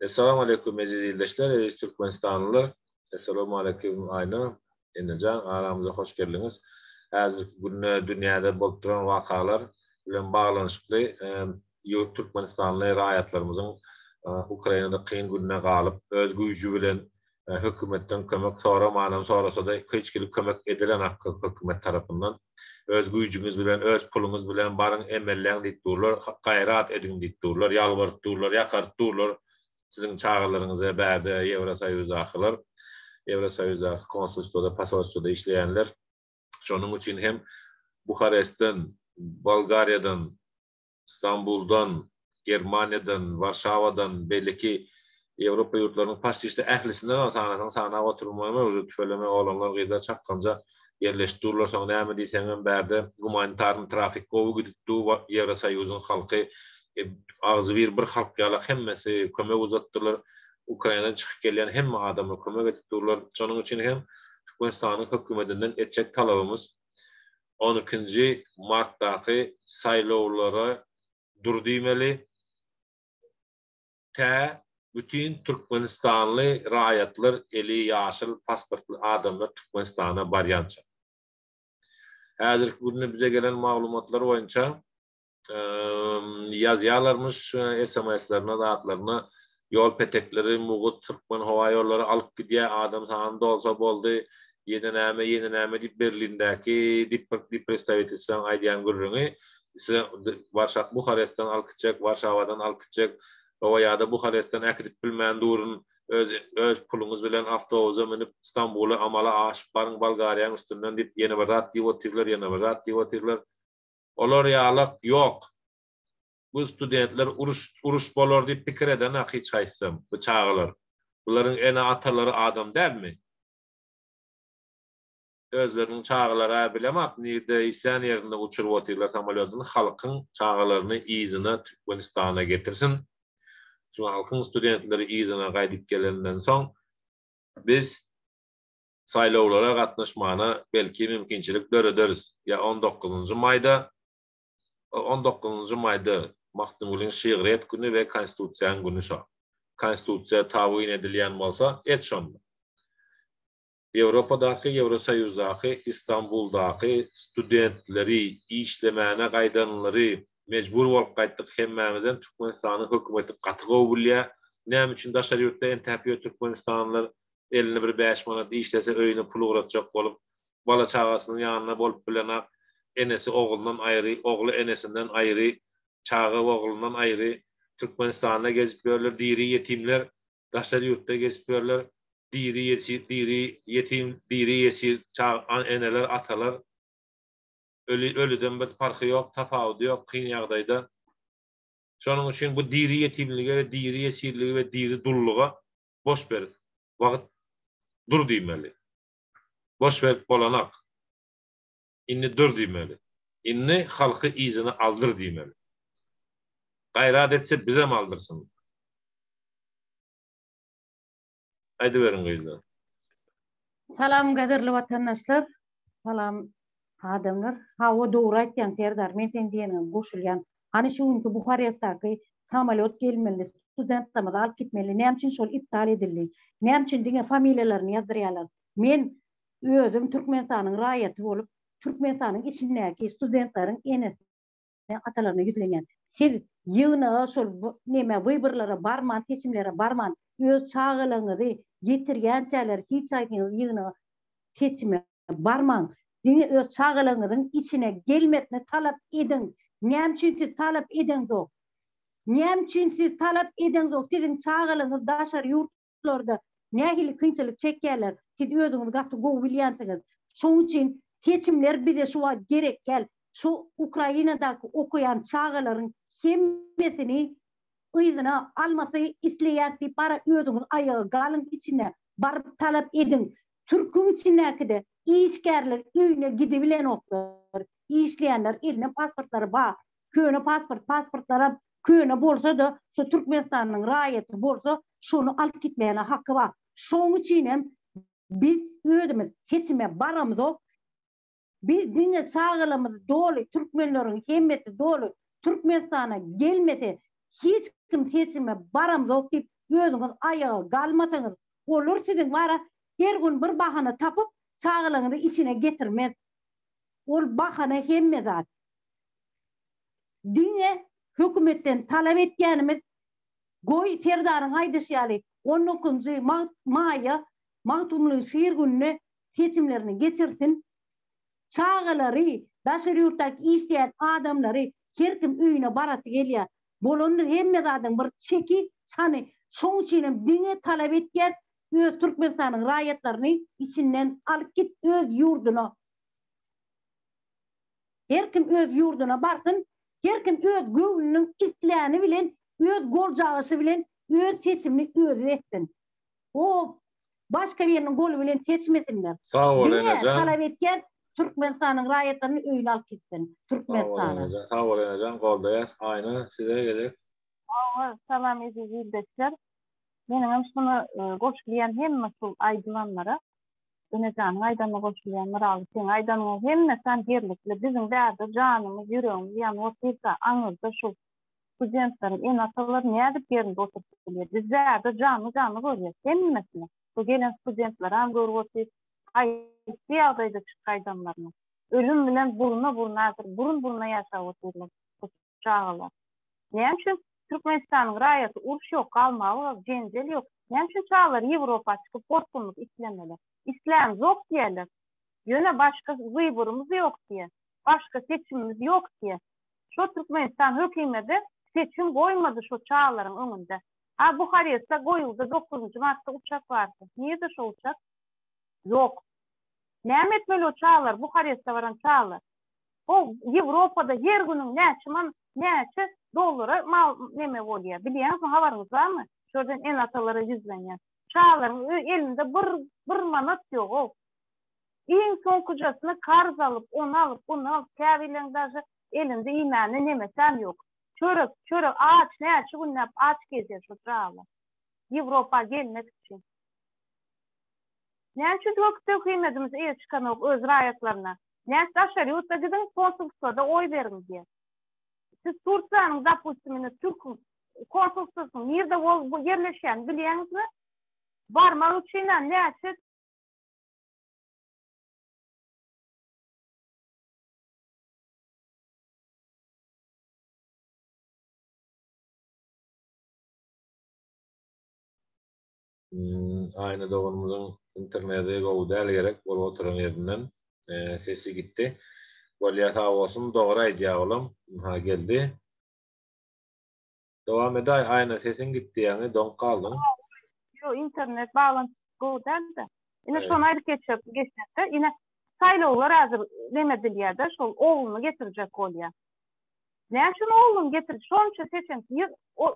Essalamu aleýkum eziz ildeşler, eziz türkmenistanlylar. Essalamu aleýkum Aýna, Enejan, aramyza hoş geldiňiz. Häzirki günde dünýäde bolup duran wakalar bilen baglanyşykly ýurt türkmenistanly raýatlarymyzyň Ukrainada kyn günde galyp, öz güýji bilen hökümetden kömek soramanam sorasada hiç hili kömek edilenak hökümet tarapyndan. Öz güýjüňiz bilen, öz puluňyz bilen baryň emelläň diýip durlar, gaýrat ediň diýip durlar, ýalbaryp durlar, ýakaryp durlar siziň çagalaryňyza bärde Ýewrosoýuzdakylar, Ýewrosoýuzdaky konsulstwoda, posolstwoda işleýänler. Şonuň üçin hem Buharestden, Bolgariýadan, Stambuldan, Germaniýadan, Warşawadan, beýleki Ýewropa ýurtlarynyň paçti ählisinden ol sanasaň sanap oturmaýma uje tüweleme oglanlar gyzlar çakganja ýerleşip durlar soň näme diýseňem bärde gumanitarny trafik gowy gidip dur Ýewrosoýuzyň halky agzybir bir halk ýalak hemmesi kömek uzatdylar Ukrainadan çykyp gelýän hemme adama kömek edip durlar şonuň üçin hem Türkmenistanyň hökümedinden etjek talabymyz on ikinji martdaky saýlawlara dur diýmeli, tä bütin türkmenistanly raýatlar eli ýaşyl pasportly adamlar Türkmenistana barýança. Häzirki günde bize gelen maglumatlar boýunça ýazýarlarmyş SMS-lerine zatlaryna ýol petekleri mugut türkmen howa ýollary alyp gidýär adam sany dolsa boldy ýene näme ýene näme diýip Berlindäki dip predstawitelstwaň aýdýan gürrüňi size Warşa Buharestden alyp gitjek Warşawadan alyp gitjek oba ýa-da Buharestden äkidip bilmän durun öz öz puluňyz bilen awtobusa münüp Stambula amala aşyp baryň Bolgariýaň üstünden diýip ýene bir zat diýip otyrlar ýene bir zat diýip otyrlar Olar ýalak ýok. Bu studentler uruş uruş bolar diýip pikir edenak hiç haýsysam bu çagalar. Bularyň ene atalary adam dälmi? Özleriniň çagalara bilemak nirde islän ýerinde uçuryp otyrlar samolýodyny halkyň çagalaryny yzyna Türkmenistana getirsin. Şu halkyň studentleri yzyna gaýdyp gelenden soň biz saýlawlara gatnaşmana belki mümkinçilik dörederis. Ýa on dokuzynjy maýda, on dokuzynjy maýda Magtymgulyň şygryýet güni we Konstitusiýaň güni şo. Konstitusiýa tabyn edilýän bolsa, et şonda. Ýewropadaky, Ýewrosoýuzdaky, Istanbuldaky studentleri, işlemäne gaýdanlary mejbur bolup gaýtdyk hemmämizem Türkmenistanyň hökümeti gaty gowy bilýär. Näme üçin daşary ýurtda entäp ýör türkmenistanlylar? Eline bir bäş manat işlese öýüne pul ugratjak bolup, bala-çagasynyň ýanynda bolup bilenak, enesi oglundan aýry, ogly enesinden aýry, çaga oglundan aýry, Türkmenistanda gezip ýörler, diri ýetimler daşary ýurtda gezip ýörler, diri ýesir, diri ýetim, diri ýesir çaga eneler, atalar, öli, ölüden bir parhy ýok, tapawudy ýok, kyn ýagdaýda. Şonuň üçin bu diri ýetimlige we diri ýesirlige we diri dulluga boş berip wagt dur diýmeli. Boş berip bolanak. Indi dur diýmeli. Indi halky yzyna aldyr diýmeli. Gaýrat etse bizem aldyrsyn. Aýdyberiň gyzlar. Salam gadirli watandaşlar. Salam adamlar. Hawa dogry aýtýaň Serdar men seň diýeniňe goşulýan. Hany şu günki Buharestdaky samolýot gelmeli studentlerimizi alyp gitmeli näme üçin şol iptal edildi. Näme üçin diňe familiýalaryny ýazdyrýarlar. Men özüm Türkmenistanyň raýaty bolup Türkmenistanyň içindäki studentleriň enesine atalaryna ýüzlenýän. Siz ýygnaga şol neme wyborlara barman seçimlere barman öz çagalaryňyzy getirýänçäler hiç haýsyňyz ýygnaga seçime barmaň. Diňe öz çagalaryňyzyň içine gelmesini talap ediň. Näme üçin siz talap edeňzok? Näme üçin siz talap edeňzok? Siziň çagalaryňyz daşary ýurtlarda nähili kynçylyk çekýärler, siz özüňiz gaty gowy bilýänsiňiz. Şoň üçin seçimler bize şu wagt gerek däl. Şu Ukrainadaky okaýan çagalaryň hemmesini yzyna almasy isleýäs diýip bara özüňiz aýaga galyň içine baryp talap ediň. Türküň içindäkide işgärler öýüne gidibilenoklar. Işleýänler elinde pasportlary bar. Köne pasport, pasportlaram köne bolsa-da şu Türkmenistanyň raýaty bolsa şony alyp gitmäne haky bar. Şoň üçinem biz özümiz seçime baramzok. Biz diňe çagalarymyz doly türkmenleriň hemmesi doly Türkmenistana gelmese hiç kim seçime baramzok diýip. özüňiz aýaga galmasaňyz, olar siziň bara her gün bir bahana tapyp çagalaryňyzy içine getirmez. Ol bahana hemme zat. Diňe hökümetden talap etýänimiz goý Serdaryň aýdyşy ýaly on dokuzynjy maýa Magtymguly şyr gününe seçimlerini geçirsin. Çagalary, daşary ýurtdaky işleýän adamlary her kim öýüne barasy gelýär. Bolandyr hemme zadyň bir çeki, çany. Şoň üçinem diňe talap etýäs öz Türkmenistanyň raýatlaryny içinden alyp git öz ýurduna. Her kim öz ýurduna barsyn, her kim öz göwnüniň isläni bilen, öz goljagyşy bilen öz seçimini özi etsin. O başga biriniň goly bilen seçmesinler. Sag bol Diňe Enejan. talap etýäs Türkmenistanyň raýatlaryny öýüne alyp gitsin. Sag bol Türkmenistana. Enejan. Sag bol Enejan goldaýas. Aýna size gezek. Hawa salam eziz ildeşler. Meniňem şuna goşulýan hemme şul aýdylanlara. Enejanyň aýdanyna goşulýan Myraly seň aýdanyňa hemmesem ýerlikli. Biziň bärde janymyz ýüregimiz ýanyp otyrka aňyrda şul Studentleriň ene-atalary nädip ýerinde oturyp bilýär? Biz bärde janly-janly görýäs hemmesini. Bu gelen studentleram görüp otyrys, haýsy ýagdaýda çykyp gaýdanlaryny. Ölüm bilen burna-burna häzir burun-burna ýaşap otyrlar bu çagalar. Näme üçin Türkmenistanyň raýaty uruş ýok, galmagal ýok, jenjel ýok. Näme üçin çagalar Ýewropa çykyp bosgunlyk islemeli? Islämzok diýýärler. Ýöne başga wyborymyz ýok diýýär. Başga seçimimiz ýok diýýär. Şo Türkmenistan hökimedi seçim goýmady şo çagalaryň öňünde. A Buharestde goýuldy dokuzynjy martda uçak bardy. Nirde şo uçak? Ýok. Näme etmeli o çagalar Buhareste baran çagalar? O Ýewropada her günüň näçe man näçe dollara mal neme bolýa bilýäňizmi habaryňyz barmy? Şu ýerden ene-atalara ýüzlenýän. Çagalaryň elinde bir bir manat ýogow. Iň soňkujasyny karz alyp, ony alyp, buny alyp, käbirleň daže elinde iýmäne nemesem ýok. Çörek, çörek, aç, näçe günläp aç gezýär şo çagalar. Ýewropa gelmek üçin. Näme üçin hökümedimiz eýe çykanok öz raýatlaryna? Näçe daşary ýurtda gidiň konsulstwada oý beriň diýýär. Siz Tursiýanyň dopustim indi türküň konsulstwasynyň nirde ýerleşýänini bilýäňizmi? Barmak üçinem näçe Aýna doganymyzyň interneti gowy däl gerek bolup oturan ýerinden sesi gitdi. Bolýa sag bolsun dogry aýdýa olam. Ynha geldi. Dowam edaý Aýna sesiň gitdi ýaňy doňup galdyň. Ýok internet baglanyşyk gowy dälde. Ine şony aýdyp geçjek geçjekde ine saýlawlar häzir neme edilýärde şol ogluny getirjek bolýar. Näme üçin ogluny getir şonça seçen ol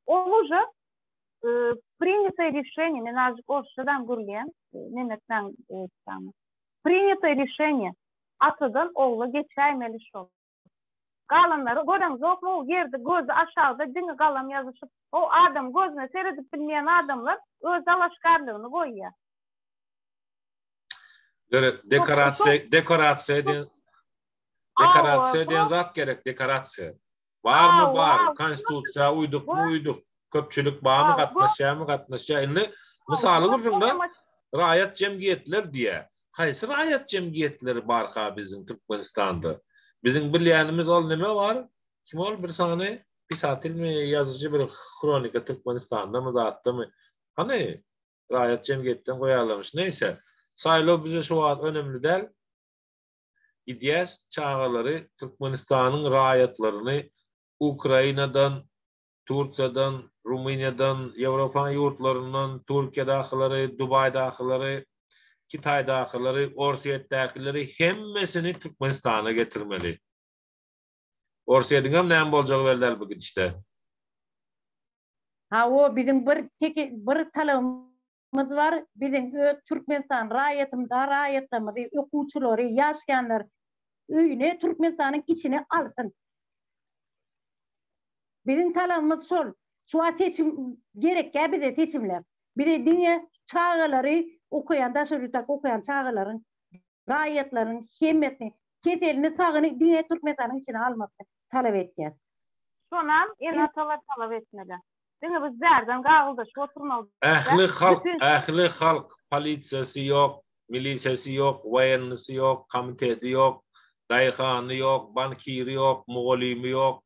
uje принятое решение men azjyk orsçadan gürleýän neme etmäň принятое решение atadan ogla geçäýmeli şol. Galanlary göreňzokmy o ýerde gözi aşagda diňe galam ýazyşyp o adam gözüne seredip bilmeýän adamlar öz dalaşgärligini goýýa. Dere dekorasiýa dekorasiýa diýen dekorasiýa diýen zat gerek dekorasiýa. Barmy bar konstitusiýa uýdukmy uýduk köpçülik barmy gatnaşýarmy gatnaşýar indi mysaly gürrüňde raýat jemgyýetler diýä Haýsy raýat jemgyýetleri barka biziň Türkmenistanda? Biziň bilýänimiz ol neme bar? Kim ol bir sany pisatilmi ýazyjy bir hronika Türkmenistandamy zatdamy? Hany raýat jemgyýetden goýarlarmyş. Neýse. Saýlaw bize şu wagt önemli däl. Gidýäs çagalary Türkmenistanyň raýatlaryny Ukrainadan Turkiýadan, Rumyniýadan, Ýewropaň ýurtlaryndan, Türkiýedakylary, Dubaýdakylary, Kitaýdakylary, Orsýetdäkileri hemmesini Türkmenistana getirmeli. Orsýediňem näme boljagy belli däl bu gidişde. Hawa biziň bir teke bir talabymyz bar biziň öz Türkmenistan raýatymyza raýatlarymyzy okuwçylary ýaşaýanlar öýüne Türkmenistanyň içine alsyn. Biziň talabymyz şol. Şu wagt seçim gerekýär bize seçimler. Bize diňe çagalary okaýan daşary ýurtdaky okaýan çagalaryň raýatlaryň hemmesini keselini sagyny diňe Türkmenistanyň içine almasyny talap etýäs. Şonam ene-atalar talap etmeli. Diňe biz bärden gagyldaşyp oturmaly däl. Ähli halk, ähli halk, polisiýasy ýok, milisiýasy ýok, woýennysy ýok, komiteti ýok, daýhany ýok, bankiri ýok, mugalymy ýok,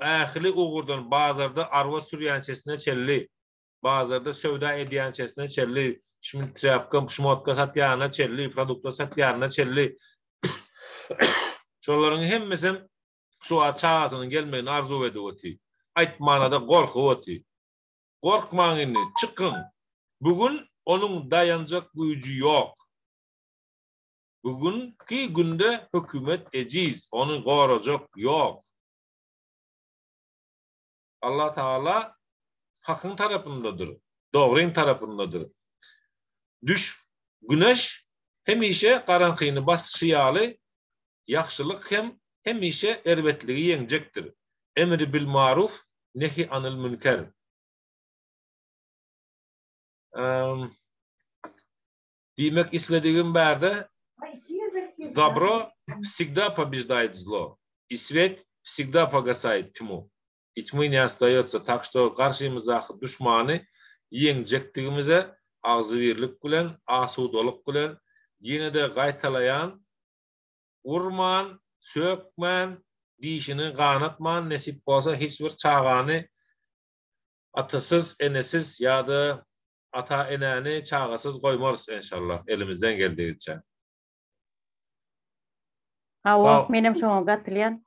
ähli ugurdan bazarda arba sürýänçesine çenli, bazarda söwda edýänçesine çenli, şmit-trýapka, şmotka satýanyna çenli, produkta satýanyna çenli, şolaryň hemmesem şu wagt çagasynyň gelmegini arzuw edip otyr. Aýtmana-da gorkup otyr. Gorkmaň indi, çykyň. Bu gün onuň daýanjak güýji ýok. Bu günki günde hökümet ejiz, ony gorajak ýok. Allah Tagala hakyň tarapyndadyr, dogryň tarapyndadyr. Düş güneş hemişe garaňkyny basyşy ýaly, ýagşylyk hem hemişe erbetligi ýeňjekdir. Emri bil maruf, nehi anil münker. Diýmek isledigim bärde Dobro wsegda pobejdaýet zlo i svet wsegda pogasaýet tmu i tmy ne ostaýotsa tak şto garşymyzdaky duşmany ýeňjekdigimize agzybirlik bilen asudalyk bilen ýene-de gaýtalaýan urman sökmän dişini ganatman nesip bolsa hiç bir çagany Atasyz, enesiz ýa-da ata-enäni çagasyz goýmarys enşallah elimizden geldigiçe. Hawa, menem şoňa gatylýan.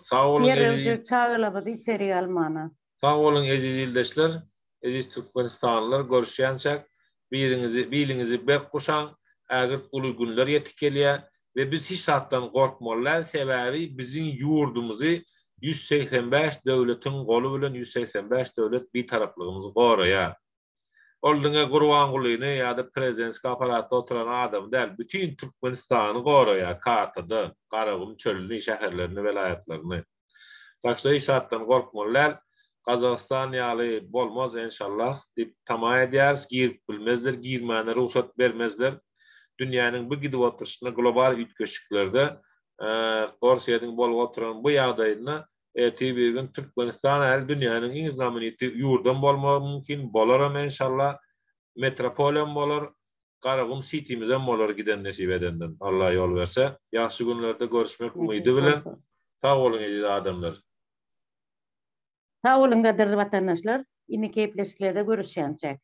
Sag boluň eziz. Ýerewde çagalarymyzy içerik almana. Sag boluň eziz ildeşler, eziz türkmenistanlylar görüşýänçäk biriňizi biliňizi berk guşaň, ägirt uly günler ýetip gelýär we biz hiç zatdan gorkmaly däl sebäbi biziň ýurdumyzy 185 döwletiň goly bilen 185 döwlet bitaraplygymyzy goraýar. Ol diňe Gurbangulyny ýa-da prezidentski apparatda oturan adamy däl, bütin Türkmenistany goraýar kartada, Garagum çölüni, şäherlerini, welaýatlaryny. Tak şo hiç zatdan gorkmaly däl. Gazagystan ýaly bolmaz enşallah diýip tama edýäris. Girip bilmezler, girmäne rugsat bermezler. Dünýäniň bu gidip oturyşynda global üýtgeşiklerde Orsýetiň bolup oturan bu ýagdaýynda ertir bir gün Türkmenistan äli dünýäniň iň znameniti ýurdam bolmagy mümkin, bolaram enşallah. Metropoliýam bolar, Garagum sitimizem bolar giden nesip edenden. Allah ýol berse. Ýagşy günlerde görüşmek umydy bilen. Sag boluň eziz adamlar. Sag boluň gadyrly watandaşlar. Indiki gepleşiklerde görüşýänçäk.